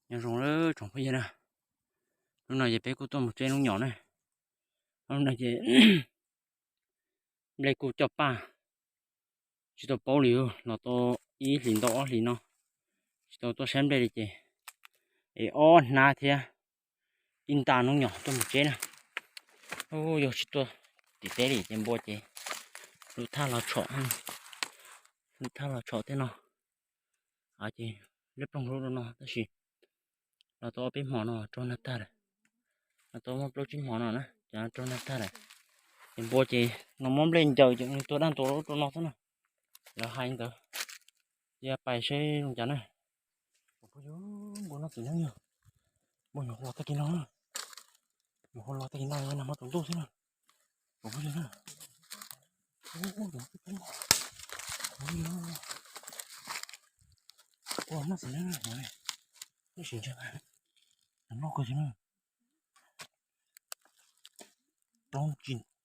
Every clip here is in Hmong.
Nyob zoo lawm tsoom phooj ywg na, hnub no ces peb kuj tuaj mus tseb noob nyom na. Hnub no ces nplej kuj coj paj, tsis tau paub li, los tau ib hlis ntau ob hlis no tsis tau tuaj saib nplej li ces es ob hnab thiab ib nta noob nyom tuaj mus tseb na. Yog tsis tuaj tim teb li ces npua ces lub thaj los tshom, lub thaj los tshom tej no, ces liab ploog lub rau no tab sis los tau ob peb hmo no raug nag tag lawm. Los tau muaj plaub tsib hmo no na ces raug nag tag lawm. Ces npua ces no muab nplej ncaws ces nws tuag daj ntua lub rau no xwb na. Lawv hais ntawd, cia pais seb zoo cas na. Npua noj txiv neeb yog, npua nyuam qhuav los tag kis no, nyuam qhuav los tag kis no nag hmo tsaus ntuj xwb na. Npua noj txiv neeb, sim ntsia, noj kawg xwb na.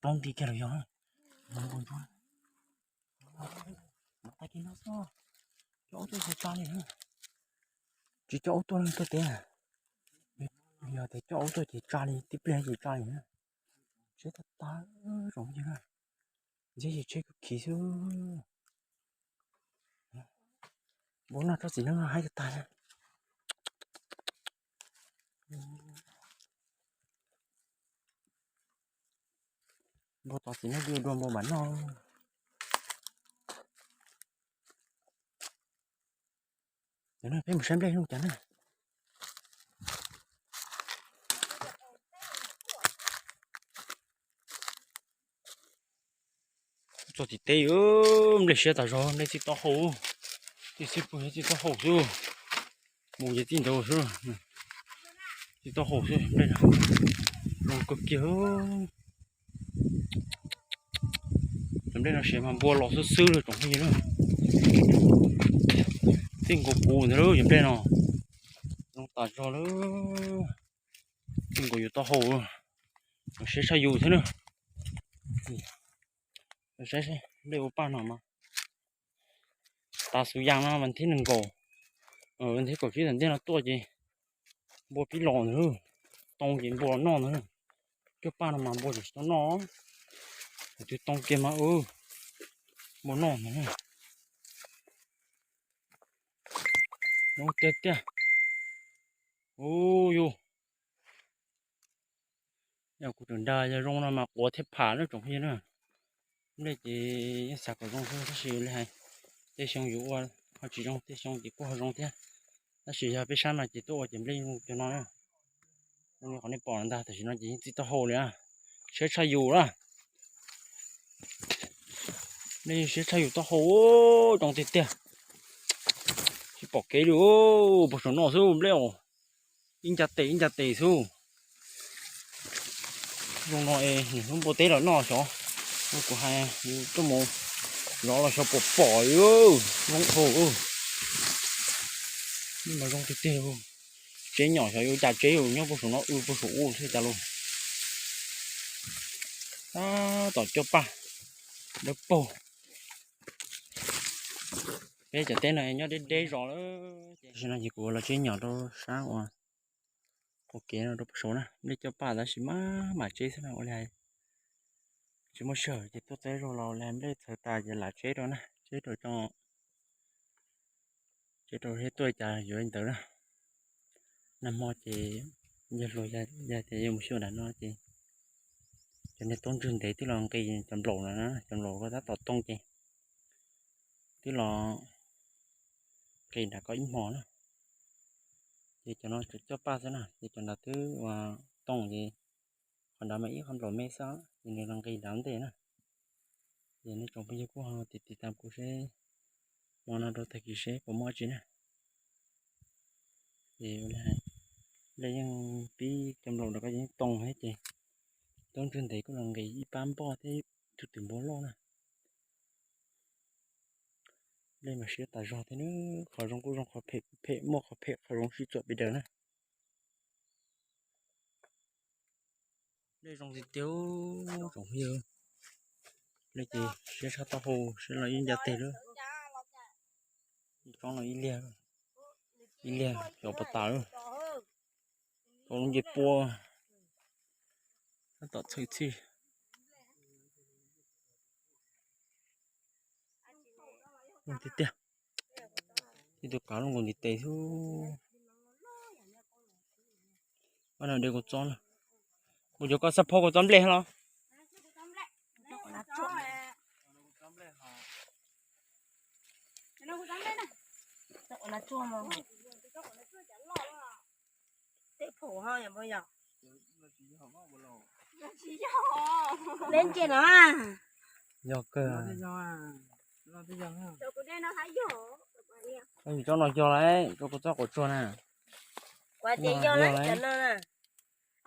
Plaub nti kiag los yog, npua ntsuab, tag kis no xwb, coj aub tuaj ces tsa li na. Tsis coj aub tuaj leej tuaj teb, yog tias coj aub tuaj ces tsa li, tib pliag ces tsa li na. Tsheb tag tag zoo li na, ntxhiab ces tsheb kuj khiv xwb. Npua noj tsob txiv neeb haib tag tag. Npua tom txiv neeb dua dua npua mam noj. Peb mus saib nplej zoo cas na. Txog tim teb, nplej siab tas zog, nplej txij taub hau, txij xib pwg txij taub hau xwb, mus ces txij ntawd xwb, txij taub hau xwb nplej no, zoo kawg kiag. Cov nplej no siav mas npua los xwb xwb li tsoom phooj ywg na. Txij nkaus kuv ntag lauj, cov nplej no zoo tas zog lawm. Txij nkaus yus taub hau, siab tshaj yus thiab na. Saib seb nplej ua paj no mas, tas xu yas no vas thib nees nkaum, vas thib kaum tsib tom ntej no tuaj ces npua pib los ntag, too ces npua los noj ntag. Cov paj no mas npua tsis tau noj, tus too kiag mas npua noj ntag. Zoo tiag tiag. Ub yus, yog kuv tus nrag yog zoo no mas quav thiab pham na tsoom phooj ywg na. Nplej ces yeej xav kom zoo xwb tab sis li hais, tej xyoo yus ua ho tsis zoo, tej xyoo ces kuj ho zoo thiab. Tab sis yog peb sab no ces tuaj ua ces nplej zoo cov no na. Zoo li qhov nej pom ntag, tam sim no ces yeej txij taub hau li, siab tshaj yus na. Nplej yeej siab tshaj yus taub hau, zoo tiag tiag. Tsis pom kev li, puag saum no xwb nplej os. Ib ncas tes ib ncas tes xwb. Zoo no es niam hnub npua teb los noj xyov, kuv hais yus tuaj mus zov los xyov puas pom li. Zoo hau, nej mas zoo tiag tiag. Tseb nyom xyov yuav cas tseb, yus nyob puag saum no, wb puag saum ub xwb cas los. Tab tom coj paj dawb paug. Peb cov teb no nyob deb deb zos lawm. Tam sim no ces kuv los tseb nyom rau sab uas qhov kev no rau puag saud na, nplej coj paj tab sis maj mam tseb xwb na, ua li hais tsis muaj sij hawm ces tuaj txog zog los ua li hais nplej txhawv tas ces lam tseb rau na, tseb rau tso, tseb rau thiab tuaj cas yuav li ntawd na. Nag hmo ces yawg hluas yog tias yuav mus xyuas nram no ces cov niag taub ntswg ntev twb los nqis cov nplaum no na, cov nplaum ko tab tom tooj ces twb los nqis nram ko ib hmo na. Ces cov no tsuas coj paj xwb na, ces cov nrad twb ua tooj ces qhov nrad mas ib qho nplaum me xwb ces nws los nqis nrad ntej na. Ces nej tsoom phooj ywg kuj ho tiv tiv tam kuv seb hmo no rau tag kis seb puas muaj dab tsi na. Ces nplej yeej pib cov nplaum nrad ko yeej tooj thiab ces taub ntswg ntev kuj los nqis ib pab npoj thiab ib tug twm npua loj na. Nplej mas siab tas zog thiab na, qhov zoo kuj zoo, qhov phem kuj phem, muaj qhov phem qhov zoo sib txuam pes daws na. Nplej zoo tiag tiag tsoom phooj ywg. Nplej ces siab tshaj taub hau, siab los ib ncas teg lawm. Ib tsob no ib liag, ib liag xyov puas tas lawm. pom lub ncej puab tab tom txhwj txhij tiag tiag. Ib tug qav loj nkaus ntiv tes xwb. Pab no de kua txob na. Kuv cov koj xab phob kua txob nplej los? Tej phaum ho yog, yog. Neb ntsia no. Yog kawg. Yus tsob no yog lauj, tsob kua txob quav tsuag na. Kuv tias yog lauj, cov no,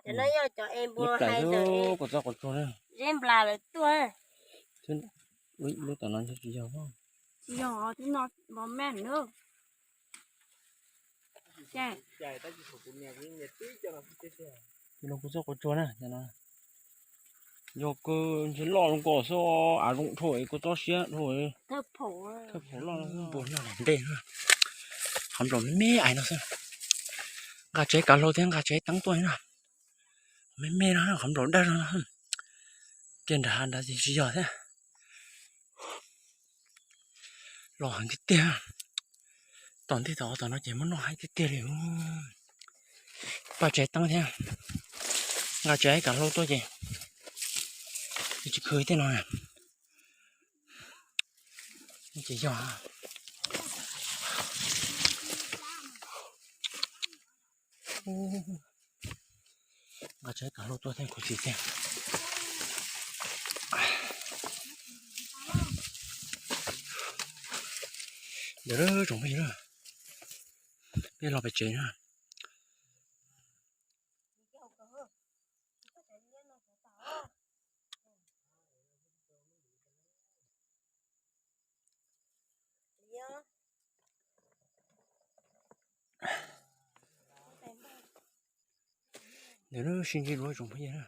cov no yog cov es npua hais tias kua txob quav tsuag na. Zeb nplas lawv tuaj. Lub tom no tsis yog. Tsis yog, twb no npau me na. Ces no kua txob quav tsuag na, yog kawg ntshe loj zoo nkauj xwb, av zoo dhau kua txob siab dhau. Thawj phaum loj npua noj ntej na. Qhov nplaum me me ais no xwb. Nqa tsev kav hlau thiab nqa tsev teeb tuaj na. Me me no qhov nplaum dawb no. Kiag nram hav nrad tsis yog thiab. Los heev tiag tiag. Tom ntej tom tom no ces muab noj heev tiag tiag li. Npaj tsev teeb thiab nqa tsev kav hlau tuaj ces tsis khwv tej no. Ces yog nqa tsev kav hlau tuaj thiab khuv xim tiag. Ntawm tsoom phooj ywg, peb los pem tsev na. Ntawm lub sib ntsib dua tsoom phooj ywg na.